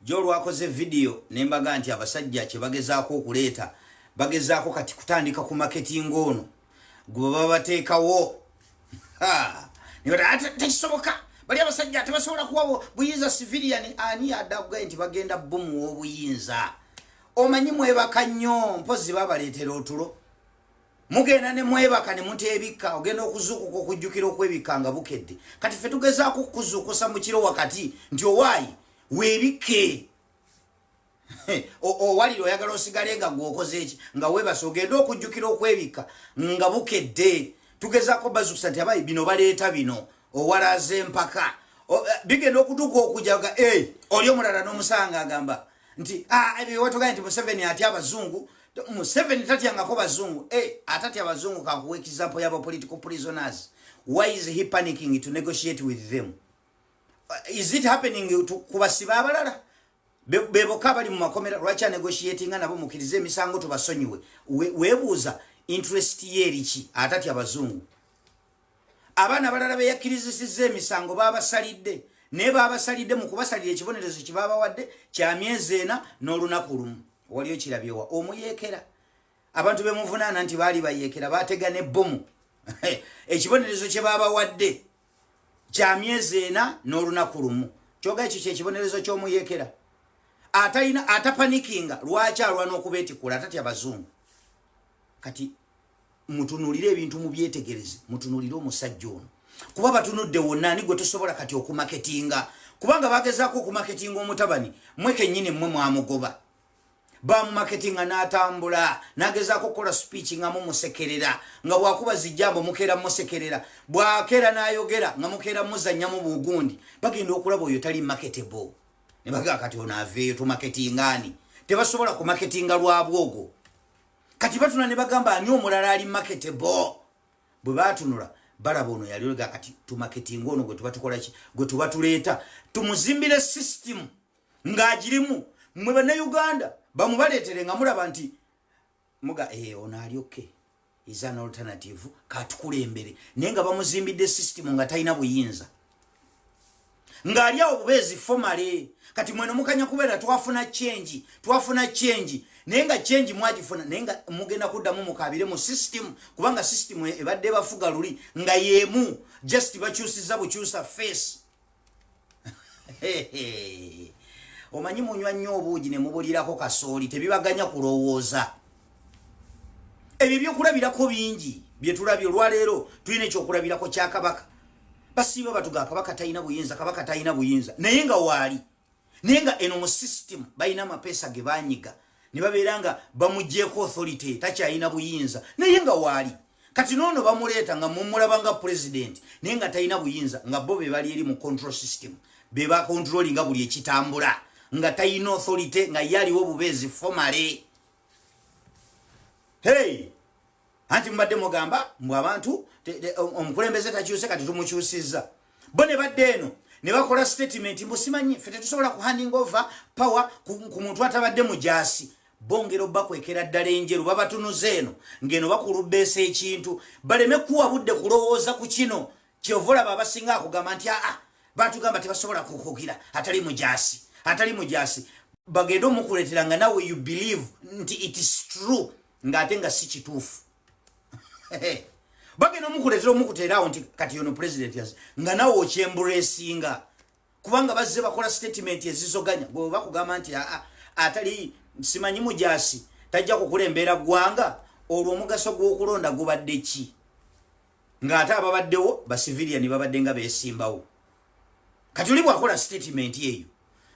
Jo lwakoze vidiyo ne mbaga nti abasajja kye bagezaako okuleeta, bagezaako kati kutandika ku marketing ono gwe baba bateekawo. Tekisoboka, bali abasajja tebasobola kuwa buyinza civilian. Ani adagugaye nti bagenda bumuwa obuyinza? Omanyi mwebaka nnyo, mpozi babaleetera otulo, mugenda ne mwebaka ne muteebikka, ogenda okuzuukuka okujjukira okwebikka nga bukedde. Kati ffe tugezaako okukuzuukusa mu kiro wakati nti owaayi, weebikke. Owalira oyagala osigale nga gweokoze eki nga weebase, ogenda okujjukira okwebikka nga bukedde. Tugezaako bazukusa nti abayi bino baleeta bino owalaza empaka bigenda okutuuka okujaga oli omulala n'omusanga agamba nti ah, ebyo watugaye nti Museveni atya abazungu. Museveni tatyangako bazungu. Atatya abazungu, kankuwa example yaba political prisoners. Why is he panicking to negotiate with them? Is it happening ku basiba abalala beboka bali mu makomera? Lwaki anegotiatinga nabo, mukirize emisango tubasonyiwe? Weebuuza interest ye eriki atatya abazungu? Abaana abalala beyakkirizisizza emisango babasalidde, naye babasalidde, mu kubasalira ekibonerezo kye babawadde kya myezi 4 n'olunaku 1. Wali okirabyewa omuyeekera? Abantu bemuvunaana nti baali bayeekera, batega n'ebbomu, ekibonerezo kye babawadde kya myezi 4 n'olunaku 1. Kyoga ekyo kyekibonerezo ky'omuyeekera atalina atapanikinga. Lwaki alwana okubeetikula atatya bazungu? Kati mutunulire ebintu, mubyetegereze, mutunulire omusajja ono, kuba batunudde wonna ani gwe tusobola kati okumaketinga, kubanga bagezaako okumaketinga omutabani. Mwe kennyini mmwe mwamugoba, bamumaketinga n'atambula n'agezaako okukola speech nga mumusekerera, nga bwakuba zijambo mukeera musekerera, bwakeera n'ayogera nga mukeera muzannyamu bugundi. Bagenda okulaba oyo tali marketable, ne bagaa kati ono aveeyo, tumaketingaani? Tebasobola kumaketinga lwabwogo. Kati batuna ne bagamba, ani omulala ali marketable? Bwe batunula balaba ono yali olega. Kati tumaketinga ono gwe tuba tukola ki, gwe tuba tuleeta, tumuzimbire system ng'agirimu. Mmwe Bannayuganda bamubaleetere nga mulaba nti muga ono ali okay, is an alternative, katukulembere, naye nga bamuzimbidde system nga talina buyinza, ng'ali awo bubeezi formally. Kati mweno mukanya kubeera twafuna change, twafuna change, naye nga change mwagifuna, naye nga mugenda kuddamu mukabire mu system, kubanga system ebadde bafuga luli nga yeemu, just bakyusiza bukyusa face. Omanyi munywa nnyo obuugi ne mubulirako kasooli, tebibaganya kulowooza. Ebyo byokulabirako bingi byetulabye olwaleero. Tulina ekyokulabirako kya kabaka. Basiiba batuga kabaka talina buyinza, kabaka talina buyinza, naye nga waali, naye nga eno mu system balina amapeesa ge banyiga ne babeera nga bamugyeko authority, takyalina buyinza, naye nga waali. Kati noono bamuleeta nga mumulaba nga president, naye nga talina buyinza, nga bo be bali eri mu control system, be bakontrolinga buli ekitambula, nga talina authority, nga ye aliwo bubeezi formally. Hey, anti mubadde mugamba mbw abantu omukulembeze takyuse, kati tumukyusizza. Bo ne badde eno ne bakola statement mbu simanyi ffe tetusobola ku handing over power ku muntu atabadde mujaasi. Bongera obakwekera ddala enjeru, babatunuza eno ng'eno bakulubeesa ekintu baleme kuwa budde kulowooza ku kino. Kyova olaba abasinga akugamba nti aa, batugamba tebasobola kukugira atali mujaasi, atali mujaasi. Bagende omukuleetera nga nawe you believe nti it is true, ng'ate nga si kituufu. Bagenda omukuleetera, omukuteeraawo nti kati yono president yas, nga nawe okyemburesinga, kubanga bazze bakola statement ezizoganya. Gwe bakugamba nti aa, atali simanyi mujaasi tajja kukulembeera ggwanga, olwo omugaso gw'okulonda gubadde ki, ng'ate ababaddewo bacivilian babadde nga beesimbawo? Kati oli bwakola statement eyo,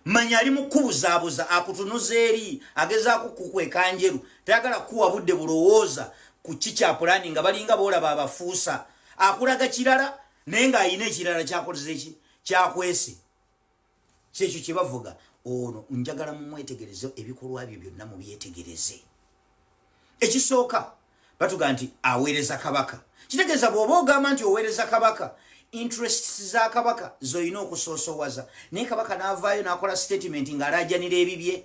manya ali mu kubuzaabuza, akutunuza eri, agezaako kukweka njeru, tayagala kuwa budde bulowooza ku kikyapulani, nga balinga boolaba abafuusa, akulaga kirala naye ng'ayina ekirala kyakoleza eki kyakwese. Kyekyo kye bavuga. Ono njagala mumwetegereze, ebikolwa bye byonna mubyetegereze. Ekisooka batuga nti aweereza kabaka. Kitegeeza bw'oba ogamba nti oweereza kabaka, interests za kabaka z'olina okusoosowaza, naye kabaka n'avaayo n'akola statement ng'alaajanira ebibye,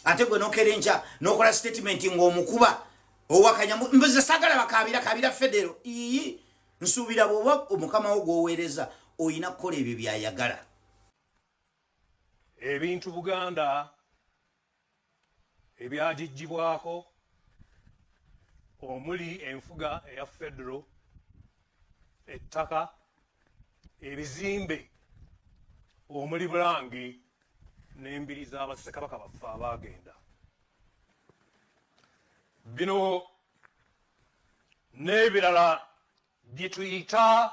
ate gwe nokera enkya n'okola statement ng'omukuba, owakanya mbuze saagala bakaabira kabira federo iyi. Nsuubira bw'oba omukama wo gw'oweereza, olina kukola ebyo by'ayagala. Ebintu Buganda ebyagiggyibwako, omuli enfuga eya federo, ettaka, ebizimbe omuli Bulange n'embiri z'abassekabaka baffe abaagenda, bino n'ebirala bye tuyita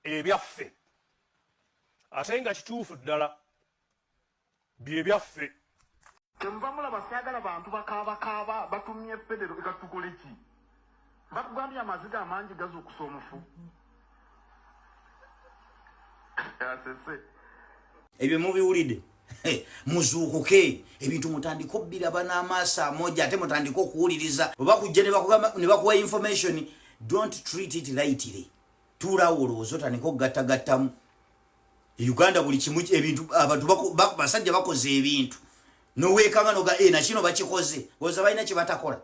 ebyaffe, ate nga kituufu ddala bye byaffe. Kyemuva mulaba saagala bantu bakaabakaaba batumye federo ekatukole ki? Bakugambye amaziga amangi gazuukusa omufu. Asese. Ebyo mubiwulidde, muzuukuke, ebintu mutandike obbiraba n'amaaso amoja, ate mutandike okuwuliriza. Bwe bakujja ne bakuwa information, don't treat it lightly. Tuulaawo olowooza, otandike okugattagattamu. Uganda buli kimu ebintu abantu basajja bakoze ebintu noweekanga noga e nakino bakikoze, oza balina kye batakola.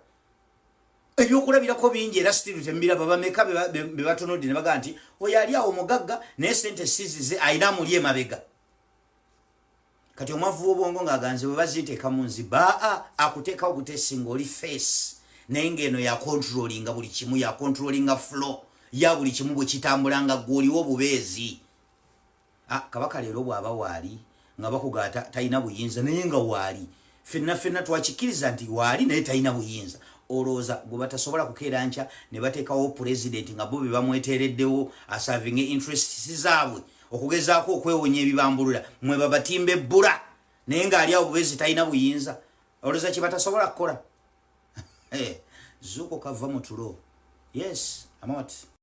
Ebyokulabirako bingi, era still temubiraba. Bameka be batunudde ne bagaa nti oyo ali awo mugagga, naye sente sizize, ayina amuli emabega. Kati omwavu w'obwongo ng'aganze bwe bazinteeka mu nzi baa akuteekawo butesi ng'oli face, naye ng'eno yacontrollinga buli kimu, yacontrollinga flow ya buli kimu bwe kitambula, nga gw'oliwo obubeezi. Ah, Kabaka leero bw'aba waali nga bakugaa talina buyinza, naye nga waali, fenna fenna twakikkiriza nti waali, naye talina buyinza. Olowooza gwe batasobola kukeera nkya ne bateekawo pulezidenti nga bo be bamweteereddewo aservinga interests zaabwe, okugezaako okwewonya ebibambulula mwe babatimba ebbula, naye ng'ali awo bubeezi talina buyinza? Olowooza kye batasobola kukola? Zuuko kava mu tulo. Yes, amot.